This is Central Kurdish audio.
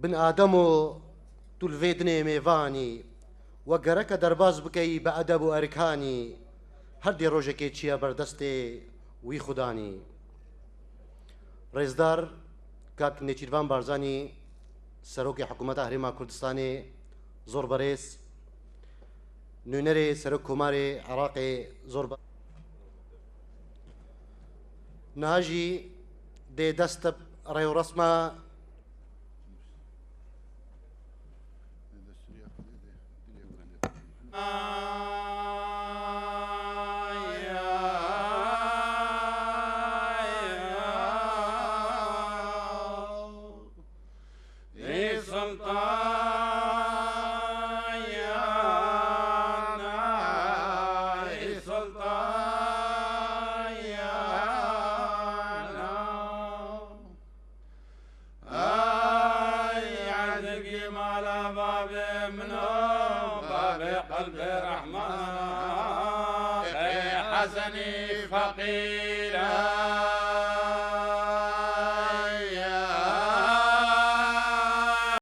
بن ئادەمۆ تو لڤێ دنێ مێڤانی وە گەرەکە دەرباز بکەی بە ئەدەب و ئەرکانی هەر دێ ڕۆژێکێ چیە بەردەستێ وی خودانی. ڕێزدار کاک نێچیرڤان بارزانی سەرۆکی حکوومەتە هەرێما کوردستانێ زۆر بەرێز، نوێنەرێ سەرۆک کۆمارێ عێراقێ زۆر بە ناژی دێ دەستە ڕێوڕەسمە حەسەنی فەقیرە.